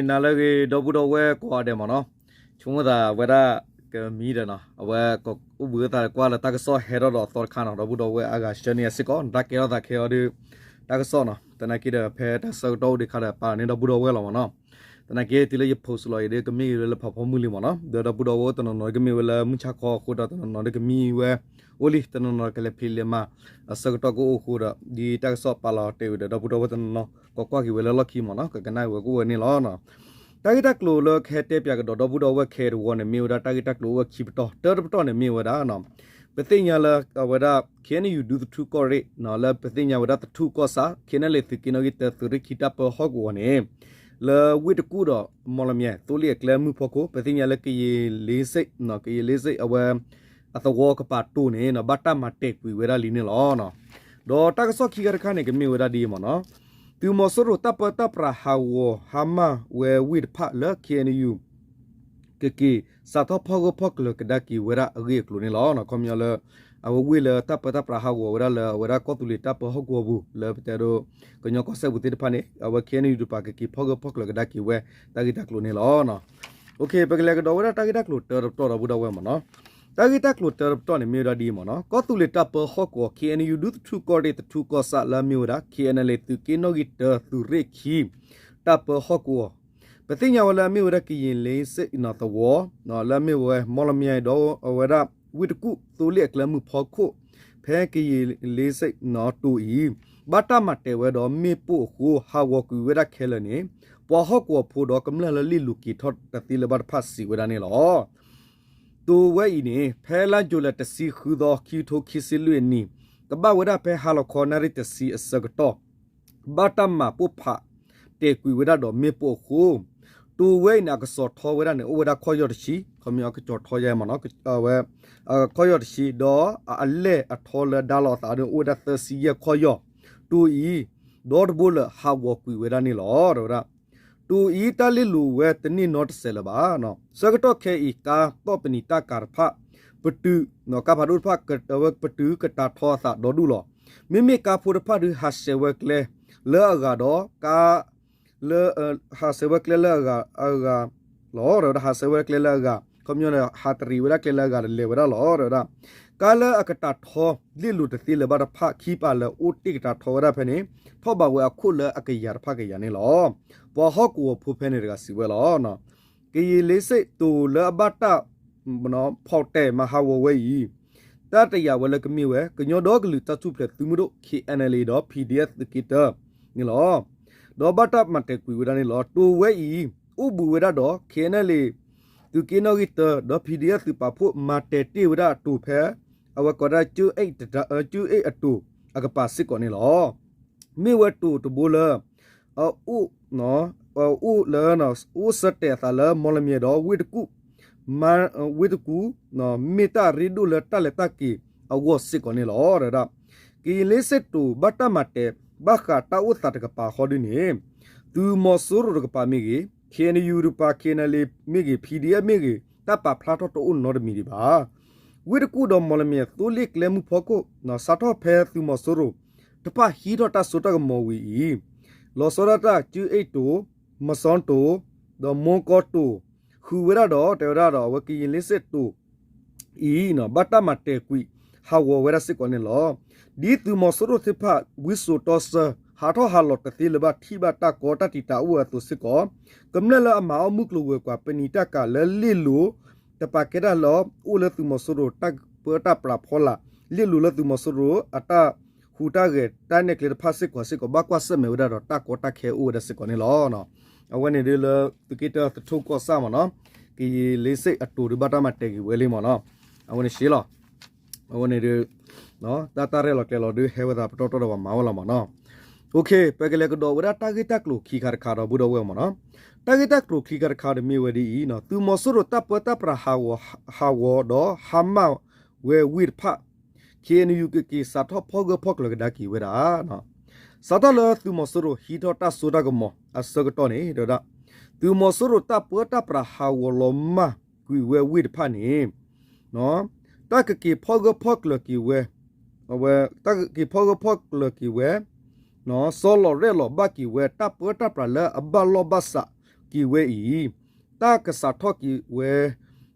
နၤလၢအဂ့ၤ ဒီပုၢ်ဒီဝဲၢ်ကိးဂၤဒဲးမ့ၢ်နီၤ, ဆိကမိၣ်သးဝဲဒၣ် ကမံဒီးနီၤ အဝဲကအိၣ်ဘှံးအသးကွၢ်လၢတၢ်ကစီၣ်ဟဲထီၣ်ဒီးအသီတခါနီၤ, ဒီပုၢ်ဒီဝဲၢ်အါဂၤဆှၢန့ၢ်အစ့ၢ်ကီး တၢ်ကဲထီၣ်သးခဲအံၤဒီး တၢ်ကစီၣ်နီၤ, သနာ်က့ဒီး ဖဲတၢ်ဆၢကတီၢ်အိၣ်ဒံးအခါဒီး ပာ်လီၤန့ၢ်ဒီပုၢ်ဒီဝဲၢ်လီၤမ့ၢ်နီၤ. သနာ်က့တုၤလၢယ post လီၤအံၤဒီး ကမ့ၢ်ဂ့ၤလၢလၢဖးဖီမုၢ်လံမ့ၢ်နီၤ, ဒီးဒီပုၢ်ဒီဝဲၢ်တနီၤနီၤကမ့ၢ်ဝဲလၢမုၢ်ဆါခီအဃိဒီး တနီၤနီၤဒီးကမံဝဲ အိၣ်လံ, တနီၤနီၤကလဲၤဖံးလဲၤမၤအဆၢကတီၢ်ကအိၣ်အဃိဒီး ဒ်တၢ်ကစီၣ်ပာ်လီၤတဲာ်ဝံၤဒီး ဒီပုၢ်ဒီဝဲၢ်တနီၤနီၤ ကကွၢ်က့ၤဝဲလၢလီၢ်ခံမ့ၢ်နီၤ, ကကနၣ်ဝဲကအိၣ်ဝဲန့ၣ်လီၤ. တၢ်ဂ့ၢ်တၢ်ကျိၤလၢကဟဲတဲပၠးကဒီးဒီပုၢ်ဒီဝဲၢ်ခဲအံၤတဝီန့ၣ် မ့ၢ်ဝဲဒၣ်တၢ်ဂ့ၢ်တၢ်ကျိၤအိၣ်ဝဲခံပတီၢ်, တၢတပတီၢ်န့ၣ်မ့ၢ်ဝဲဒၣ် ပသ့ၣ်ညါလၢအဝဲဒၣ် KNU ဒူသထူကီၢ်ရ့ၣ်နီၤ လၢပသ့ၣ်ညါဝဲဒၣ်သထူကီၢ်ဆၣ် KNLA သုးက့နီၣ်ဂံၢ်တၢ သုးရ့ၣ်ခံ တၢ်ပၢဟီၣ်ကဝီၤန့ၣ် လၢဝ့ၢ်တကူၣ်ဒီးမီၢ်လမၠဲၤ သိလ့ၣ်အကျဲမုၢ်ဖီခိၣ် ပသ့ၣ်ညါလၢကယံာ်လ့စ့ၣ်, ကယံာ်လ့စ့ၣ်အဝဲ အသဝီကပၤတိၤန့ၣ် ဘၣ်တၢ်မၤတဲာ်ကွံာ်ဝဲဒၣ်လံန့ၣ်လီၤ. ဒီးတၢ်ကစီၣ်ခံခါတခါန့ၣ် ကမ့ၢ်ဝဲဒၣ်ဒ်အံၤမ့ၢ်နီၤ, သုးမီၤစိရိၤတၢ်ပၢတၢ်ပြးဟးဂီၤဟါမၢ်ဝဲဝ့ၢ်တဖၣ်လၢ KNU ကက့ၤစးထီၣ်ဖီၣ်ဂၢၢ်ဖီၣ်ကျၢၤကဒါက့ၤဝဲဒၣ်အဂ့ၢ်အကျိၤန့ၣ်လီၤ. ခီပညီလၢ အဝဲဝ့ၢ်လၢတၢ်ပၢတၢ်ပြးဟးဂီၤဝဲဒၣ်လၢအဝဲဒၣ်ကီၢ်သူလ့ၤတၢ်ပၢဟီၣ်ကဝီၤပူၤ လၢပတဲဒိ ကညီကီၢ်စဲၣ်ပူၤသ့ၣ်တဖၣ်န့ၣ် အဝဲ KNU တပၤကက့ၤဖီၣ်ဂၢၢ်ဖီၣ်ကျၢၤကဒါက့ၤဝဲ တၢ်ဂ့ၢ်တၢ်ကျိၤန့ၣ်လီၤ. ပကလဲၤကဒီးဝဲဒၣ်တၢ်ဂ့ၢ်တၢ်ကျိၤတၢတပတီၢ်ဒီပုၢ်ဒီဝဲၢ်မ့ၢ်နီၤ, တၢ်ဂ့ၢ်တၢ်ကျိၤတၢတပတီၢ်န့ၣ်မ့ၢ်ဝဲဒၣ်ဒ်အံၤမ့ၢ်နီၤ, ကီၢ်သူလ့ၤတၢ်ပၢဟီၣ်ကဝီၤ KNU ဒူသထူကီၢ်ရ့ၣ်သထူကီၢ်ဆၣ်လၢအမ့ၢ်ဝဲဒၣ် KNLA သုးက့နီၣ်ဂံၢ်တၢ သုးရ့ၣ်ခံ တၢ်ပၢဟီၣ်ကဝီၤ ပသ့ၣ်ညါဝဲလၢအမ့ၢ်ဝဲဒၣ်ကယံာ်လ့စ့ၣ်နီၤသဝီ လၢအမ့ၢ်ဝဲမီၢ်လမၠဲၤဒီးအဝဲဒၣ် ဝ့ၢ်တကူၣ်သိလ့ၣ်အကျဲမုၢ်ဖီခိၣ် ဖဲကယံာ်လ့စ့ၣ်နီၤတိၤအံၤ ဘၣ်တၢ်မၤတဲာ်ဝဲဒီးမ့ၣ်ပိၢ်အဃိ ဟးဂီၤကွံာ်ဝဲဒၣ်ခဲလၢာ်န့ၣ် ပှၤဟီၣ်ကဝီၤဖိဒီးကမျၢၢ်လၢလ့ၣ်လိၤက့ၤထီၣ်တသ့လၢၤဘၣ်တဖၣ်စံးဝဲဒၣ်န့ၣ်လီၤ. တိၤဝဲအံၤန့ၣ် ဖဲလါယူၤလံတဆံဃုသီ ခံကထိခံဆံလွံၢ်အနံၣ် ကဘၣ်ဝဲဒၣ်ဖဲဟါလီၤခီနၣ်ရံၣ်တဆံအဆၢကတီၢ် ဘၣ်တၢ်မၤပိၢ်ဖးတဲာ်ကွံာ်ဝဲဒၣ်ဒီးမ့ၣ်ပိၢ်အဃိ တိၤဝဲအံၤန့ၣ် အကစီၤထီဝဲဒၣ်န့ၣ် အိၣ်ဝဲဒၣ်ခီၣ်ယီၢ်တဆံ, ခီပညီအကစီၤထီယဲမ့ၢ်နီၤ, ဝဲ ခီၣ်ယီၢ်တဆံ ဒီးအလဲၢ်အထီလၢဒါလီၤအသးန့ၣ် အိၣ်ဝဲဒၣ်သၢဆံယဲၢ်ခီၣ်ယီၢ်, တိၤအံၤ ဒီတဘိလၢာ်ဟးဂီၤကွံာ်ဝဲဒၣ်န့ၣ်လီၤ တဲဝဲဒၣ်. တိၤအံၤတၢ်လ့ၣ်လိၤဝဲတန့ၢ်နီတစဲးလၢၤဘၣ်. ဆၢကတီၢ်ခဲအံၤ ကါသီၣ်ပနံာ်တၢ်ကၤတဖၣ် ပတုာ် ကါဖးဒိၣ်တဖၣ် ပတုာ်ကတာ်ထီအသးဒီဒူၣ်လီၤ. မ့မ့ၢ်ကါဖိတဖၣ်ဒုးဟးဆှဲးဝဲကျဲလၢအဂၤဒီး ကါ လၢ ဟးဆှဲးဝဲကျဲလၢအဂၤ အဂၤလီၤ တဲဝဲဒၣ်. ဟးဆှဲးဝဲကျဲလၢအဂၤ ခီပညီန့ၣ် ဟးတရံးဝဲဒၣ်ကျဲလၢအဂၤဒီးလဲၤဝဲဒၣ်လီၤ တဲဝဲဒၣ်. ကါလၢအကတာ်ထီလ့ၣ်လိၤတသ့လၢၤဘၣ်တဖၣ် ခံပာ်လၢအိၣ်တ့ၢ်ကတာ်ထီဝဲဒၣ်ဖဲန့ၣ် ထီၣ်ဘးဝဲအခိၣ်လၢအကယၤတဖၣ်ကယၤန့ၣ်လီၤ. ပှၤဟီၣ်ကဝီၤဖိဖဲန့ၣ်တဂၤစံးဝဲလီၤ. ကယံာ်လ့စ့ၣ်တိၤလၢအဘၣ်တၢ် ဖီၣ်တဲာ်မၤဟးဂီၤဝဲအံၤ တၢ်တယာ်ဝဲလၢကမ့ၢ်ဝဲ ကညီဒီကလုာ်တၢ်ထူၣ်ဖျဲးသုးမုၢ်ဒိၣ် KNLA ဒီး PDF သုးက့တၢန့ၣ်လီၤ. ဒီးဘၣ်တၢ်မၤတဲာ်ကွံာ်ဝဲဒၣ်န့ၣ်လီၤ. တိၤဝဲအံၤ အိၣ်ဘှံးဝဲဒၣ်ဒီး KNLA သုးက့နီၣ်ဂံၢ်တၢ ဒီး PDF သုးပာ်ဖှိၣ်မၤတဲာ်တ့ၢ်ဝဲဒၣ်အတိၤဖဲ အဝဲကိးဒၣ် ကၠူအ့ၣ်အတိၤအကပၤစ့ၢ်ကီးန့ၣ်လီၤ. မ့ၢ်ဝဲတိၤတဘိလၢ အအိၣ် အိၣ်လၢ အိၣ်ဆၢတဲာ်အသးလၢမီၢ်လမၠဲၤဒီးဝ့ၢ်တကူၣ် ဝ့ၢ်တကူၣ် မ့ၢ်တၢ်အရ့ဒိၣ်လၢတၢ်လဲၤတၢ်က့ၤအဂီၢ်စ့ၢ်ကီးန့ၣ်လီၤ တဲဝဲဒၣ်. ကယံာ်လ့စ့ၣ်တိၤဘၣ်တၢ်မၤတဲာ် ဘၣ်ဃးတၢ်အိၣ်သးတကပၤဃီဒုန့ၣ် သုးမီၤစိရိၤတကပၤမ့ၢ်ဂ့ၤ KNU တကပၤ KNLA မ့ၢ်ဂ့ၤ PDF မ့ၢ်ဂ့ၤ တၢ်ပာ်ဖျါထီၣ်တအိၣ်နီတမံၤဒံးဘၣ်. ဝ့ၢ်တကူၣ်ဒီးမီၢ်လမၠဲၤသိလ့ၣ်ကျဲမုၢ်ဖီခိၣ် စးထီၣ်ဖဲသုးမီၤစိရိၤ တဖၣ်ဟံးထီၣ်တၢ်စိတၢ်ကမီၤဝံၤအံၤ လီၤဆီဒၣ်တၢ် ကၠူအ့ၣ်တိၤ မစီတိၤ ဒီးမိၢ်ကီၢ်တိၤ ဃုာ်ဝဲဒၣ်ဒီး တဲဝဲဒၣ်ဒီး အဝဲကယံာ်လ့စ့ၣ်တိၤ အံၤ ဘၣ်တၢ်မၤတဲာ်ကွံာ် ဟးဂီၤဝဲဒၣ်စ့ၢ်ကီးန့ၣ်လီၤ. ဒ်သုးမီၤစိရိၤသ့ၣ်တဖၣ် ဝံစိာ်တီဆၢ ဟးထီၣ်ဟးလီၤတသ့လၢၤဘၣ် ထံၣ်ဘၣ်တၢ်ကီတၢ်တံာ်တာ်အိၣ်ဝဲအသိးစ့ၢ်ကီး ကမျၢၢ်လၢအမၤအီၣ်မုၢ်ကျိၤဝဲၤကွာ် ပနံာ်တၢ်ကၤလၢလ့ၣ်လိၤ တပာ်ကဲတၢ်လၢ အိၣ်လၢသုးမီၤစိရိၤတၢ်ပၢတၢ်ပြးဖီလာ် လ့ၣ်လိၤလၢသုးမီၤစိရိၤအတၢ်ဟူးတၢ်ဂဲၤ တၢ်နဲၣ်ကျဲတဖၣ်စ့ၢ်ကီးစ့ၢ်ကီး ဘၣ်ကွၢ်ဆၢၣ်မဲာ်ဝဲဒၣ်ဒီးတၢ်ကီတၢ်ခဲအိၣ်ဝဲဒၣ်စ့ၢ်ကီးန့ၣ်လီၤ. အဝဲန့ၣ်ဒ်လၢ သုးက့တၢသထူကီၢ်ဆၣ်မ့ၢ်နီၤ ကယံာ်လ့စ့ၣ်အတိၤဒုးဘၣ်တၢ်မၤတဲာ်က့ၤဝဲလံမ့ၢ်နီၤ အဝဲန့ၣ်ရှဲလီၤ. အဝဲန့ၣ်ဒုး တၢ်တၢ်ရဲၣ်လီၤကျဲၤလီၤဒုးဟဲဝဲသးပတီၢ်တီၢ်ဒီးပှၤမၤဝဲလီၤမ့ၢ်နီၤ. ပကလဲၤကဒီးဝဲဒၣ်တၢ်ဂ့ၢ်တၢ်ကျိၤခံခါတခါဒီးပုၢ်ဒီဝဲၢ်မ့ၢ်နီၤ. တၢ်ဂ့ၢ်တၢ်ကျိၤခံခါတခါဒီးမ့ၢ်ဝဲဒ်အံၤ သုးမီၤစိရိၤတၢ်ပၢတၢ်ပြးဟးဂီၤ ဟးဂီၤဒီးဟါမၢ်ဝဲဝ့ၢ်တဖၣ် KNU ကက့ၤစးထီၣ်ဖီၣ်ဂၢၢ်ဖီၣ်ကျၢၤကဒါက့ၤဝဲဒၣ် စးထီၣ်လၢသုးမီၤစိရိၤဟံးထီၣ်တၢ်စိတၢ်ကမီၤအဆၢကတီၢ်န့ၣ် တဲဝဲဒၣ် သုးမီၤစိရိၤတၢ်ပၢတၢ်ပြးဟးဂီၤလီၤမၢ်ကွံာ်ဝဲဝ့ၢ်တဖၣ်န့ၣ် တၢ်ကက့ၤဖီၣ်ဂၢၢ်ဖီၣ်ကျၢၤက့ၤဝဲ အဝဲ တၢ်ကက့ၤဖီၣ်ဂၢၢ်ဖီၣ်ကျၢၤက့ၤဝဲ စီလီၤရဲၣ်လီၤဘၣ်က့ၤဝဲ တၢ်ပၢတၢ်ပြးလၢအဘၣ်လီၢ်ဘၣ်စး က့ၤဝဲအံၤ တၢ်ကစးထီၣ်က့ၤဝဲ,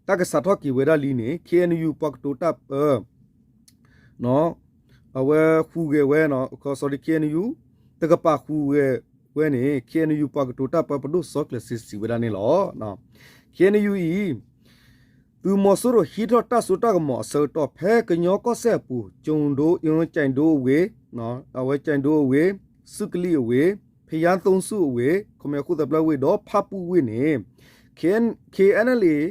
တၢ်ကစးထီၣ်က့ၤဝဲဒၣ်လံန့ၣ် ခ့ၣ်အဲၣ်ယူၣ် ပှၤကတိၤတၢ်ပၢ အဝဲဟူးဂဲၤဝဲ, sorry, ခ့ၣ်အဲၣ်ယူၣ် တကပၤဟူးဂဲၤဝဲန့ၣ် ခ့ၣ်အဲၣ်ယူၣ် ပှၤကတိၤတၢ်ပၢ ပဒိၣ်စီၤကျၢၤစ့ စံးဝဲဒၣ်န့ၣ်လီၤ. ခ့ၣ်အဲၣ်ယူၣ်အံၤ သုးမီၤစိရိၤဟံးထီၣ်တၢ်စိတၢ်ကမီၤအဆၢကတီၢ် ဖဲကညီကီၢ်စဲၣ်အပူၤ ကၠိဒိ, ကၠိဒိအဝ့ၢ်, အဝဲကၠိဒိအဝ့ၢ်, စူးကလံးအဝ့ၢ်, ဖယါသိဆူၣ်အဝ့ၢ်, ခီမီ ဃိၣ်သၢဖျၢၣ်ဝ့ၢ် ဒီးဖၣ်ပူၣ်ဝ့ၢ်န့ၣ် ခ့ၣ်အဲၣ်ယူၣ် ဒီး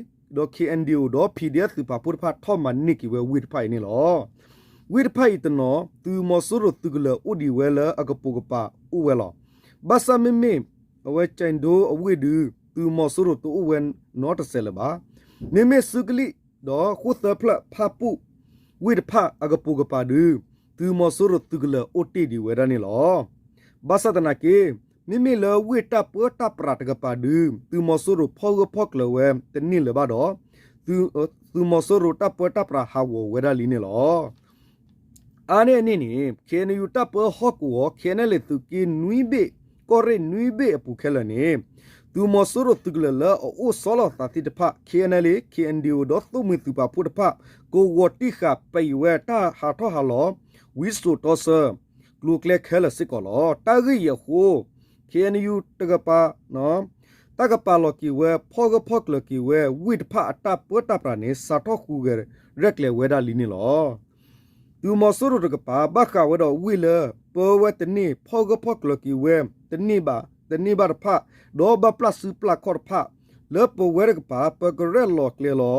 ခ့ၣ်အဲၣ်ယူၣ် ဒီး ပီၣ်ဒီဖၣ် သုးပာ်ဖှိၣ်တဖၣ် ထီၣ်မၤန့ၢ်က့ၤဝဲဝ့ၢ်တဖၣ်အံၤန့ၣ်လီၤ. ဝ့ၢ်တဖၣ်အံၤတနီၤ သုးမီၤစိရိၤသုးကလၢၤအိၣ်ဒံးဝဲလၢအကပိာ်ကပၤအိၣ်ဝဲလီၤ. ဘၣ်ဆၣ်မ့မ့ၢ် အဝဲကၠိဒိအဝ့ၢ်ဒုး သုးမီၤစိရိၤတအိၣ်ဝဲနီတစဲးလၢၤဘၣ်. မ့မ့ၢ်စူးကလံး ဒီးဃိၣ်သၢဖျၢၣ် ဖၣ်ပူၣ်ဝ့ၢ်တဖၣ်အကပိာ်ကပၤဒုး သုးမီၤစိရိၤသုးကလၢၤအိၣ်တ့ၢ်ဒံးဝဲဒၣ်န့ၣ်လီၤ. ဘၣ်ဆၣ်သနာ်က့ မ့မ့ၢ်လၢဝ့ၢ်တၢ်ပၢတၢ်ပြးတကပၤဒုး သုးမီၤစိရိၤဖီၣ်ဂၢၢ်ဖီၣ်ကျၢၤဝဲတန့ၢ်လၢၤဘၣ်ဒီး သုးမီၤစိရိၤတၢ်ပၢတၢ်ပြးဟးဂီၤဝဲဒၣ်လံန့ၣ်လီၤ. အါန့ၢ်အန့ၣ်န့ၣ် ခ့ၣ်အဲၣ်ယူၣ် တၢ်ပၢဟီၣ်ကဝီၤ ခ့ၣ်အဲၣ်ယူၣ် သုးက့နွံဘ့ၣ် ကီၢ်ရ့ၣ်နွံဘ့ၣ်အပူၤခဲလၢာ်န့ၣ် သုးမီၤစိရိၤသုးကလၢၤလၢအအိၣ်ဆီလီၤသးသ့ၣ်တဖၣ် ခ့ၣ်အဲၣ်ယူၣ် ခ့ၣ်အဲၣ်ယူၣ် ဒီးသိၣ်မှံၤသုးပာ်ဖှိၣ်တဖၣ် ကဝီၤတံၢ်ဃာ်ပံးဝဲတၢ်ဟးထီၣ်ဟးလီၤ ဝံစိာ်တီဆၢ ကျိၤကျဲခဲလၢာ်စ့ၢ်ကီးလီၤ. တၢ်ဂ့ၢ်အံၤအဃိ ခ့ၣ်အဲၣ်ယူၣ် တကပၤ တၢ်ကပာ်လီၤက့ၤဝဲ ဖီၣ်ဂၢၢ်ဖီၣ်ကျၢၤက့ၤဝဲ ဝ့ၢ်တဖၣ်အတၢ်ပၢတၢ်ပြးန့ၣ် စးထီၣ်ဟူးဂဲၤရဲၣ်ကျဲၤဝဲဒၣ်လံန့ၣ်လီၤ. သုးမီၤစိရိၤတကပၤ ဘၣ်ဃးဝဲဒီးဝ့ၢ်လၢ ပၢဝဲတန့ၢ် ဖီၣ်ဂၢၢ်ဖီၣ်ကျၢၤက့ၤဝဲ တန့ၢ်ဘၣ်တဖၣ် ဒီးဘၣ်ပျၢ်စုပျၢ်ခီၣ်တဖၣ် လၢပဝဲတကပၤ ပကရဲၣ်လီၤကျဲၤလီၤ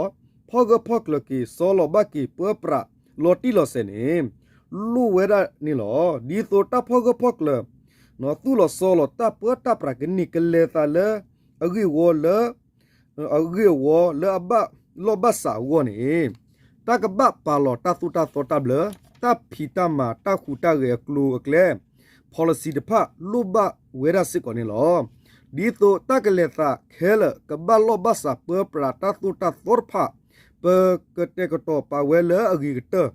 ဖီၣ်ဂၢၢ်ဖီၣ်ကျၢၤက့ၤ စီလီၤဘၣ်က့ၤပၢပြး လီၤတံၢ်လီၤဆဲးန့ၣ် လိၣ်ဝဲဒၣ်န့ၣ်လီၤ. ဒ်သိးတၢ်ဖီၣ်ဂၢၢ်ဖီၣ်ကျၢၤ သူၣ်လီၤစီလီၤတၢ်ပၢတၢ်ပြးကန့ၢ်ကလဲၤသးလၢ အဂ့ၢ်ဝီလၢ အဂ့ၢ်အဝီလၢအဘၣ်လိာ်ဘၣ်စးအဂီၢ်န့ၣ် တၢ်ကဘၣ်ပာ်လီၤတၢ်သိၣ်တၢ်သီတၢ်ဘျၢ တၢ်ဖံးတၢ်မၤတၢ်ဟူးတၢ်ဂဲၤအကျိၤအကျဲ policy တဖၣ်လိၣ်ဘၣ်ဝဲဒၣ်စ့ၢ်ကီးန့ၣ်လီၤ. ဒ်သိးတၢ်ကလဲၤသးခဲလၢာ် ကဘၣ်လိာ်ဘၣ်စးပၢပြးတၢ်သိၣ်တၢ်သီတဖၣ် ပကတဲာ်ကတီၤပာ်ဝဲလၢအဂ့ၤကတၢၢ်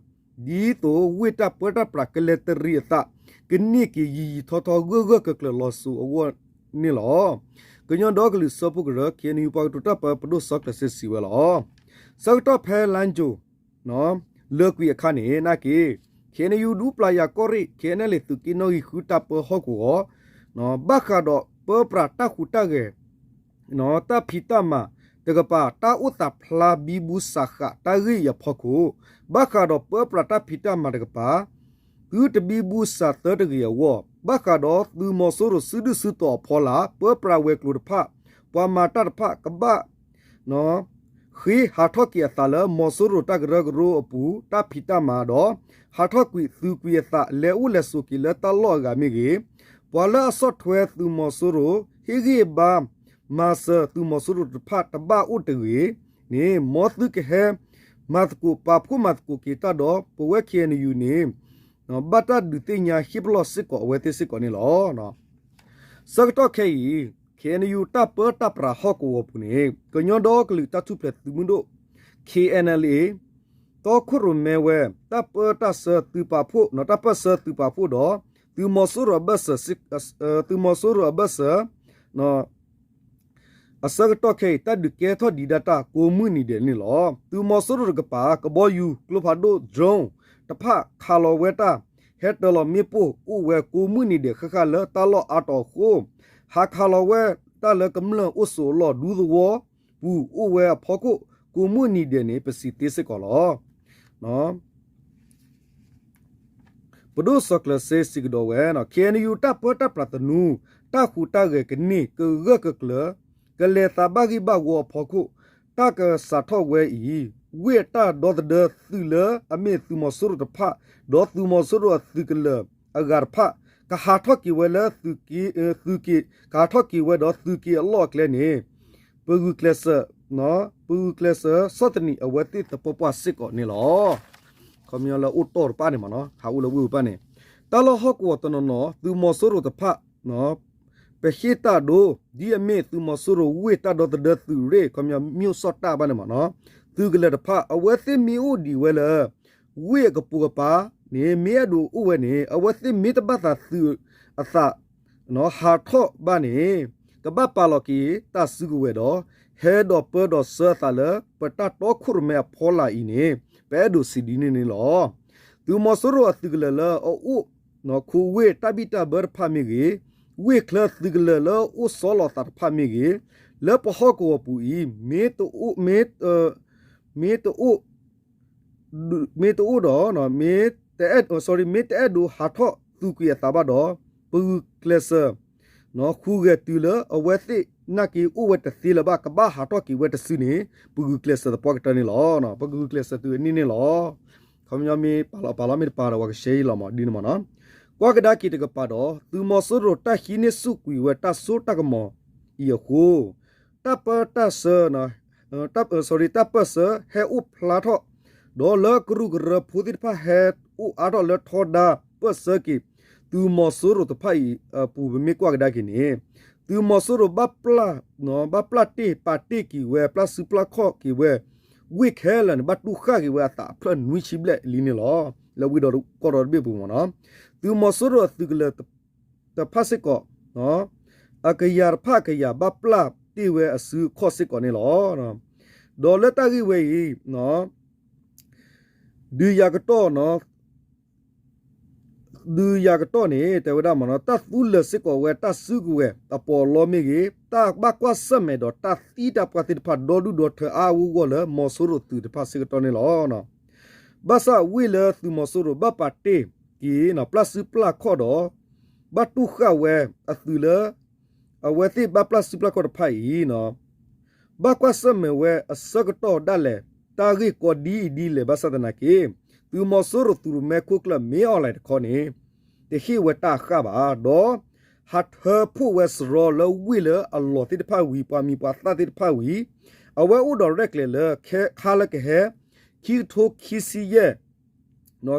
ဒ်သိးဝ့ၢ်တၢ်ပၢတၢ်ပြးကလဲၤတရံးအသး ကန့ၢ်က့ၤယံာ်ယံာ်ထီထီ ဂၢၢ်ဂၢၢ်ကျၢၤကျၢၤလီၤစိၤအဂီၢ်န့ၣ်လီၤ. ကညီဒီကလုာ်စၢဖှိၣ်ကရၢ ခ့ၣ်အဲၣ်ယူၣ် ပှၤကတိၤတၢ်ပၢ ပဒိၣ်စီၤကျၢၤစ့ စံးဝဲလီၤ. ဆၢကတီၢ်ဖဲလါကၠိၤ လၢာ်ကွံာ်အခါန့ၣ် နာ်က့ ခ့ၣ်အဲၣ်ယူၣ် ဒူပျၤယၤကီၢ်ရ့ၣ် ခ့ၣ်အဲၣ်ယူၣ် သုးက့နီၣ်ဂံၢ်ဃုတၢ်ပၢဟီၣ်ကဝီၤ ဘၣ်ဃးဒီးပၢပြးတၢ်ဟူးတၢ်ဂဲၤ တၢ်ဖံးတၢ်မၤတကပၤ တၢ်အိၣ်သးဖျါဘံဘူစးဃးတၢ်ဂ့ၢ်အံၤအဖီခိၣ် ဘၣ်ဃးဒီးပၢပြးတၢ်ဖံးတၢ်မၤတကပၤ သုတဘံဘူစးသၢတဂ့ၤအဂီၢ် ဘၣ်ဃးဒီးသုးမီၤစိရိၤစုဒုၣ်စုတီၤအဖီလာ် ပၢပြးဝဲၤကျိၤတဖၣ် ပှၤမၤတၢ်တဖၣ်ကဘၣ် ဃ့ဟးထီၣ်က့ၤအသးလၢမီၤစိရိၤတၢ်ကရၢကရိအပူၤ တၢ်ဖံးတၢ်မၤဒီး ဟးထီၣ်ကွံာ်သုးကွံာ်အသး လဲၤအိၣ်လဲၤဆိးက့ၤလၢတၢ်လီၢ်အဂၤမ့ၢ်ဂ့ၤ, ပှၤလၢအဆီၣ်ထွဲသုးမီၤစိရိၤ ဟ့ၣ်ဂံၢ်ဘါ မၤစၢၤသုးမီၤစိရိၤတဖၣ်တဘၣ်အိၣ်တဂ့ၤန့ၣ် မ်သုကဟဲ မၤသကိးပာ်ဖှိၣ်မၤသကိးက့ၤတၢ်ဒီး ပဝဲ ခ့ၣ်အဲၣ်ယူၣ်န့ၣ် ဘၣ်တၢ်ဒုးသ့ၣ်ညါဟ့ၣ်ပလီၢ်စ့ၢ်ကီးအဝဲသ့ၣ်စ့ၢ်ကီးန့ၣ်လီၤ. ဆၢကတီၢ်ခဲအံၤ ခ့ၣ်အဲၣ်ယူၣ် တၢ်ပၢတၢ်ပြးဟီၣ်ကဝီၤပူၤန့ၣ် ကညီဒီကလုာ်တၢ်ထူၣ်ဖျဲးသုးမုၢ်ဒိၣ် ခ့ၣ်အဲၣ်ယူၣ် တီခိၣ်ရိၣ်မဲဝဲ တၢ်ပၢတၢ်ဆှၢသုးပာ်ဖှိၣ် တၢ်ပၢၢ်ဆှၢသုးပာ်ဖှိၣ်ဒီး သုးမီၤစိရိၤအဘၢၣ်စၢၤ သုးမီၤစိရိၤအဘၢၣ်စၢၤ အဆၢကတီၢ်ခဲအံၤ တၢ်ဒုးကဲထီၣ်ဒံးဒၣ်တၢ်ကိးမုၢ်နံၤဒဲးန့ၣ်လီၤ. သုးမီၤစိရိၤတကပၤ ကဘီယူၤ ကျိဖးဒိၣ် drone တဖၣ်ခးလီၤဝဲတၢ် ဟဲတၢၤလီၤမ့ၣ်ပိၢ်အိၣ်ဝဲကိးမုၢ်နံၤဒဲးဃၣ်ဃၣ်လၢတၢ်လီၢ်အါတီၤအဃိ ဟးခးလီၤဝဲတၢ်လၢကမျၢၢ်အိၣ်ဆိးအလီၢ်ဒူသဝီပူၤအိၣ်ဝဲအဖီခိၣ် ကိးမုၢ်နံၤဒဲးန့ၣ် ပစံးသ့စ့ၢ်ကီးလီၤ. ပဒိၣ်စီၤကျၢၤစ့စံးကဒီးဝဲ ခ့ၣ်အဲၣ်ယူၣ် တၢ်ပၢတၢ်ပြးသနူ တၢ်ဟူးတၢ်ဂဲၤကန့ၢ်ကဂၢၢ်ကကျၢၤ ကလဲၤသးဘၣ်ဂံၢ်ဘၣ်ဝီအဖီခိၣ် တၢ်ကစးထီၣ်ဝဲအံၤ ဝ့ၢ်အတၢ်ဒီသဒၢသုးလၢအမ့ၢ်သုးမီၤစိရိၤတဖၣ် ဒီးသုးမီၤစိရိၤအသုးကလၢၤအဂၤတဖၣ် ကဟးထီၣ်က့ၤဝဲလၢသုးက့ သုးက့ ကဟးထီၣ်က့ၤဝဲဒီးသုးက့အလီၢ်အကျဲန့ၣ် ပဂုာ်ကျဲးစၢး ပဂုာ်ကျဲးစၢးဆီၣ်သနံးအဝဲသ့ၣ်သပှၢ်ပှၢ်စ့ၢ်ကီးန့ၣ်လီၤ. ခီပညီလၢအိၣ်တီၢ်တဖၣ်န့ၣ်မ့ၢ်နီၤ ဟးအိၣ်လၢဝ့ၢ်ပူၤတဖၣ်န့ၣ် တၢ်လီၢ်ဟီၣ်ကဝီၤတနီၤနီၤ သုးမီၤစိရိၤတဖၣ် ပဟ့ၣ်တၢ်ဒိ ဒ်အမ့ၢ်သုးမီၤစိရိၤဝ့ၢ်တၢ်ဒီသဒၢသုးရ့ၣ် ခီပညီ မၠိၣ်စီၣ်တၢ်ဘၣ်န့ၣ်မ့ၢ်နီၤ သုးကလၢၤတဖၣ် အဝဲသ့ၣ်မ့ၢ်အိၣ်ဒံးဝဲလၢ ဝ့ၢ်အကပိာ်ကပၤန့ၣ် မ့ၢ်အဲၣ်ဒိးအိၣ်ဝဲန့ၣ် အဝဲသ့ၣ်မ့ၢ်တဘၣ်သးသုးအသး ဟးထီၣ်ဘၣ်န့ၣ် ပဘၣ်ပာ်လီၤက့ၤတၢ်စုကဝဲၤဒီး ဟဲဒိးပၢဒီးစၢအသးလၢ ပတၢ်တီခိၣ်ရိၣ်မဲအဖီလာ်အံၤန့ၣ် ပအဲၣ်ဒိးစံးဒ်န့ၣ်န့ၣ်လီၤ. သုးမီၤစိရိၤအသုးကလၢၤလၢအအိၣ် ခိဝ့ၢ်တၢ်ဘံၣ်တၢ်ဘၢတဖၣ်မ့ၢ်ဂ့ၤ, ဝ့ၢ်ချၢသုးကလၢၤလၢအအိၣ်ဆီလီၤသးတဖၣ်မ့ၢ်ဂ့ၤ, လၢပဟီၣ်ကဝီၤပူၤအံၤ မ့ၢ်တအိၣ် မ့ၢ် မ့ၢ်တအိၣ် မ့ၢ်တအိၣ်ဒီး မ့ၢ်တအဲၣ် sorry မ့ၢ်တအဲၣ်ဒိးဟးထီၣ်သူၣ်ကွံာ်အသးဘၣ်ဒီး ပဂုာ်ကျဲးစၢး ဃုဂဲၤတုၤလၢအဝဲသ့ၣ်နာ်က့အိၣ်ဝဲတသ့လၢၤဘၣ် ကဘၣ်ဟးထီၣ်က့ၤဝဲတစုန့ၣ် ပဂုာ်ကျဲးစၢးသပှၢ်ကတၢၢ်န့ၣ်လီၤ. ပကဂုာ်ကျဲးစၢးတုၤအနံၣ်န့ၣ်လီၤ. ခီပညီမ့ၢ်ပာ်လီၤပာ်လီၤမ့ၢ်တပာ်ဒီး ပှၤကရှဲအံၤလီၤမး ဒ်န့ၣ်မးနီၤ. ကွၢ်ကဒါက့ၤတကပၤဒီး သုးမီၤစိရိၤတၢ်ဟံးန့ၢ်ဆူၣ်ကွံာ်ဝဲတၢ်စိတၢ်ကမီၤအံၤအဃိ တၢ်ပၢတၢ်ဆှၢ တၢ် sorry တၢ်ပၢၢ်ဆှၢဟဲအိၣ်ဖျါထီၣ် ဒီးလၢကရူၢ်ကရၢဖိသ့ၣ်တဖၣ်ဟဲအိၣ်အါထီၣ်လၢထီဒါပၢၢ်ဆှၢက့ၤ သုးမီၤစိရိၤတဖၣ်အံၤအပူၤ ပမ့ၢ်ကွၢ်ကဒါက့ၤန့ၣ် သုးမီၤစိရိၤဘၣ်ပျၢ် ဘၣ်ပျၢ်တ့ၢ်ပာ်တ့ၢ်က့ၤဝဲ ပျၢ်စုပျၢ်ခီၣ်က့ၤဝဲ ဝ့ၢ်ခဲလၢာ်န့ၣ် ဘၣ်တူၢ်ဃာ်က့ၤဝဲအသးအဖျၢၣ်နွံဆံဘျဲၣ်လံန့ၣ်လီၤ. လၢဝံၤဒီးကီၢ်ဒီတဘ့ၣ်ပူၤမးနီၤ. သုးမီၤစိရိၤအသုးကလၢၤတဖၣ်စ့ၢ်ကီး အကယၤတဖၣ်ကယၤဘၣ်ပျၢ်တ့ၢ်ဝဲအစုအခီၣ်စ့ၢ်ကီးန့ၣ်လီၤ. ဒီးလၢတၢ်ဂ့ၢ်ဝဲအံၤ ဒုးယၤကတီၢ် ဒုးယၤကတီၢ်န့ၣ် တဲဝဲဒၣ်မးနီၤ တၢ်သူလၢာ်စ့ၢ်ကီးဝဲတၢ်စုကဝဲၤအပီးအလီမ့ၢ်ဂ့ၤ, တၢ်ဘၣ်ကွၢ်ဆၢၣ်မဲာ်ဒီးတၢ်သံတၢ်ပှၢ်သ့ၣ်တဖၣ်ဒီဒူၣ်ဒီထၢအါအါဂီၢ်ဂီၢ်လၢမီၤစိရိၤသုးတဖၣ်စ့ၢ်ကတီၢ်န့ၣ်လီၤ. ဘၣ်ဆၣ်ဝ့ၢ်လၢသုးမီၤစိရိၤဘၣ်ပာ်တ့ၢ်က့ၤ ပျၢ်စုပျၢ်ခီၣ်ဒီး ဘၣ်တူၢ်ဃာ်ဝဲအသုးလၢ အဝဲသ့ၣ်ဘၣ်ပျၢ်စုပျၢ်ခီၣ်တဖၣ်အံၤ ဘၣ်ကွၢ်ဆၢၣ်မဲာ်ဝဲအဆၢကတီၢ်ဒၣ်လဲာ် တၢ်ဂ့ၢ်ကီဒ်အံၤဒ်လဲၣ်ဘၣ်ဆၣ်သနာ်က့ သုးမီၤစိရိၤသုးရိၣ်မဲခိၣ်ကျၢၢ်မ့ၢ်အီၣ်လဲၣ်တခီန့ၣ် တဟ့ၣ်ဝဲတၢ်ဃၣ်ဘၣ် ဒီးဟးထၢဖှိၣ်ဝဲစရီလၢဝ့ၢ်လၢအလီၢ်သ့ၣ်တဖၣ်ဝံၤ ပှၤမံၤပှၤသၣ်သ့ၣ်တဖၣ်ဝံၤ အဝဲအိၣ်ဒီးရဲၣ်ကျဲၤလၢခါလၢကဟဲ ခံကထိခံဆံယဲၢ်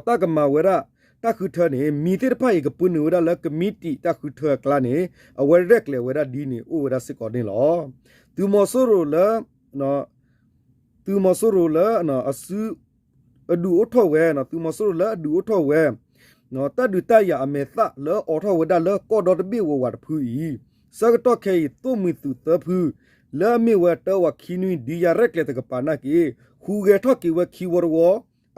တၢ်ကမၤဝဲဒၣ် တၢ်ဃုထၢန့ၣ် မံၤသ့ၣ်တဖၣ်အံၤကပၢနုာ်ဝဲဒၣ်လၢကမံးတံာ်တၢ်ဃုထၢအကျါန့ၣ် အဝဲရဲၣ်ကျဲၤဝဲဒၣ်ဒ်န့ၣ်အိၣ်ဝဲဒၣ်စ့ၢ်ကီးန့ၣ်လီၤ. သုးမီၤစိရိၤလၢ သုးမီၤစိရိၤလၢ အစု အဒုးအိၣ်ထီၣ်ဝဲ သုးမီၤစိရိၤလၢအဒုးအိၣ်ထီၣ်ဝဲ တၢ်ဒုးတၢ်ယၤအမဲာ်သၣ်လၢအိးထီၣ်ဝဲဒၣ်လၢကီၢ်ဒီတဘ့ၣ်ဝးဝးတဖုအံၤ ဆၢကတီၢ်ခဲအံၤ သိၣ်မှံၤသုးသၢဖု လၢအမ့ၢ်ဝဲတၢဝးခံနွံ ဒုးယၤရဲၣ်ကျဲၤတကပၤနာ်က့ ဃုဂဲၤထီၣ်က့ၤဝဲခံဝီတဝီ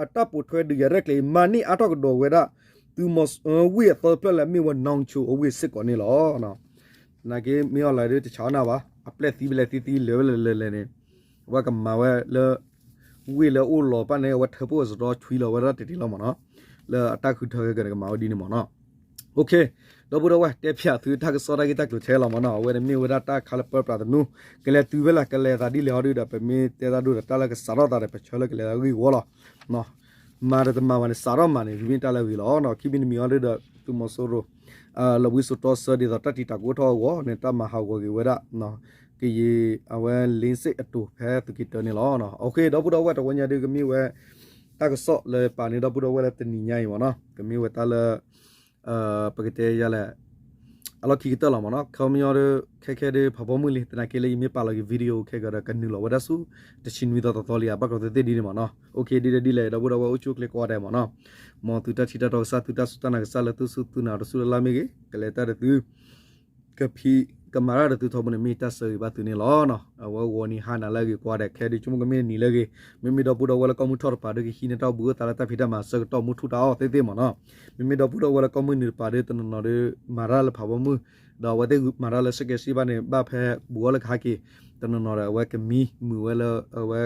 အတၢ်ပိာ်ထွဲဒုးယၤရဲၣ်ကျဲၤအံၤ မၤန့ၢ်အါထီၣ်ကဒီးဝဲဒၣ် သုးမီၤ ဝ့ၢ်အသီတဖျၢၣ်လၢအမ့ၢ်ဝဲ နီၣ်ဆိ အဝ့ၢ်စ့ၢ်ကီးန့ၣ်လီၤ. နာ်က့ မ့ၢ်အီၣ်လဲၣ်ဒုးတဆးနၢ်ဘၣ် အပျဲၢ်သံဘျဲၣ်သံသံလဲၤဝဲလဲၤလဲၤလဲၤန့ၣ် အဝဲကမၤဝဲလၢ ဝ့ၢ်လၢအိၣ်လီၤပၢ်န့ၣ် အဝဲထၢဖှိၣ်ဝဲစရီဆွံလီၤဝဲဒၣ်တတ့ၢ်လီၤမးနီၤ လၢအတၢ်ဃုထၢကဲကဲန့ၣ် ကမၤဝဲဒ်န့ၣ်မးနီၤ OK ဒီပုၢ်ဒီဝဲၢ် တဲဖျါသုတၢ်ကစီၣ်တၢ်ဂ့ၢ်တၢ်ကျိၤထဲလီၤမးနီၤ အဝဲန့ၣ်မ့ၢ်ဝဲဒၣ်တၢ်ခါလၢပၢပြးသနူ ကလဲၤတုၤဖဲလဲၣ် ကလဲၤသးဒ်လဲၣ်ဟီဒုဒီး ပမ့ၢ်တဲတၢ်ဒိၣ်ဒီးတၢ်လၢကစးထီၣ်သးဒီး ပဆၢလၢကလဲၤသးဂ့ၢ်ဝီလီၤ မၤဒီးတမၤဘၣ်န့ၣ် စးထီၣ်မၤန့ၣ် မ့ၢ်တၢ်လၢအဂ့ၤလီၤ. ခံမံၤတမံၤဟီဒုဒီး သုးမီၤစိရိၤ လီၤဘှံးစိတီဆၢဒ်သိးတၢ်တံာ်တာ်ကအိၣ်ထီၣ်အဂီၢ်န့ၣ် တၢ်မၤဟးဂီၤက့ၤဝဲဒၣ် ကယံာ်အဝဲလ့စ့ၣ်အတိၤဖဲသုးက့တၢန့ၣ်လီၤ. OK ဒီပုၢ်ဒီဝဲၢ် တဝီညါဒုကမ့ၢ်ဝဲ တၢ်ကစီၣ်လၢပာ်န့ၢ်ဒီပုၢ်ဒီဝဲၢ်လၢတနံၤညါအံၤမးနီၤ ကမ့ၢ်ဝဲတၢ်လၢ ပကတဲယၤလဲၣ် အလီၢ်ခံကတၢၢ်လီၤမးနီၤ ခီပညီဒု ခဲခဲဒု ဖးဘီမုၢ်လံ သနာ်က့လၢယမ့ၢ်ပာ်လီၤက့ၤ video ခဲကဒီး ကနုာ်လီၤဝဲဒၣ်ဆူ တဆံနွံသီသီသီလံဧါ ဘၣ်ကျီသ့ၣ်သ့ၣ်ဒ်န့ၣ်မးနီၤ OK ဒ်လဲၣ်ဒ်လဲၣ် ဒီပုၢ်ဒီဝဲၢ် အိၣ်ဆူၣ်အိၣ်ချ့ကိးဂၤဒဲးမးနီၤ မ်သုတၢ်ထံၣ်တၢ်တီကစၢ် သုတၢ်စူၢ်တၢ်နာ်ကစၢ်လၢသုစူၢ်သုနာ်တစူၢ်လၢ်လၢ်မ့ၢ်ဂ့ၤ ကလဲၤတၢ်ဒီးသု ကဖံးကမၤတၢ်ဒီးသုထီဘိန့ၣ် မ့ၢ်တၢ်ဆၢဂ့ၤဘၣ်သုန့ၣ်လီၤ. အဝဲဂီၤနံၤဟါနၤလၢအဂ့ၤကိးဂၤဒဲး ခဲဒုဆိကမိၣ်ကမ့ၢ်တနံၤလၢအဂ့ၤ မ့မ့ၢ်ဒီပုၢ်ဒီဝဲၢ်လၢကီၢ်မုၢ်ထီၣ်တပၤဒု ကဟံးန့ၢ်တၢ်အိၣ်ဘှံးအိၣ်သါလၢတၢ်ဖံးတၢ်မၤဆၢကတီၢ်မုၢ်ထူၣ်တၢ်အီၣ်သ့ၣ်သ့ၣ်မးနီၤ မ့မ့ၢ်ဒီပုၢ်ဒီဝဲၢ်လၢကီၢ်မုၢ်နုာ်တပၤဒု တနီၤနီၤဒု မၤတၢ်လၢဖးဘီမုၢ် ဒီးအဝဲသ့ၣ်မၤတၢ်လၢဆဲးကဲးစ့ဘၣ်န့ၣ် ဘၣ်ဖဲဘူးအီၤလၢကဟဲက့ၤ တနီၤနီၤဒီး အဝဲကမံမုာ်ဝဲလၢအဝဲ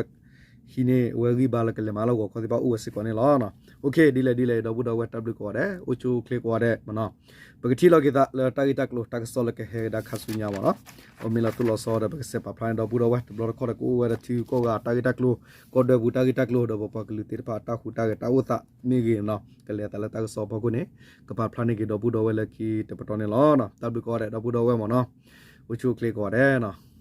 ဟံးန့ၢ်ဝဲဂံၢ်ဘါလၢကလဲၤမၤလၢဂီၤခီသ့ၣ်တဖၣ်အိၣ်ဝဲစ့ၢ်ကီးန့ၣ်လီၤ. OK ဒ်လဲၣ်ဒ်လဲၣ် ဒီပုၢ်ဒီဝဲၢ်တၢ်ဘျုးကိးဂၤဒဲး အိၣ်ဆူၣ်အိၣ်ချ့ကိးဂၤဒဲးမးနီၤ ပကထံၣ်လိာ်က့ၤသးလၢတၢ်ဂ့ၢ်တၢ်ကျိၤ တၢ်ကစီၣ်လၢကဟဲကဒါခါဆူညါမးနီၤ အမ့ၢ်လီၤသူၣ်လီၤဆီဒီး ပကစဲးပာ်ဖျါန့ၣ် ဒီပုၢ်ဒီဝဲၢ် တဘျီတခီၣ်ဒီးကအိၣ်ဝဲဒၣ်ထံဂုၤကီၢ်ဂၤအတၢ်ဂ့ၢ်တၢ်ကျိၤ ကီၢ်ဒွဲပူၤတၢ်ဂ့ၢ်တၢ်ကျိၤ ဒီးပပှၤကလုာ်သ့ၣ်တဖၣ်အတၢ်ဟူးတၢ်ဂဲၤတၢ်အိၣ်သးမ့ၢ်ဂ့ၤနီၤ ကလဲၤသးလၢတၢ်ကစီၣ်အဖီခိၣ်န့ၣ် ကပာ်ဖျါန့ၢ်က့ၤဒီပုၢ်ဒီဝဲၢ်လၢခံတပတီၢ်န့ၣ်လီၤ. တၢ်ဘျုးကိးဂၤဒဲး ဒီပုၢ်ဒီဝဲၢ်မးနီၤ အိၣ်ဆူၣ်အိၣ်ချ့ကိးဂၤဒဲးနီၤ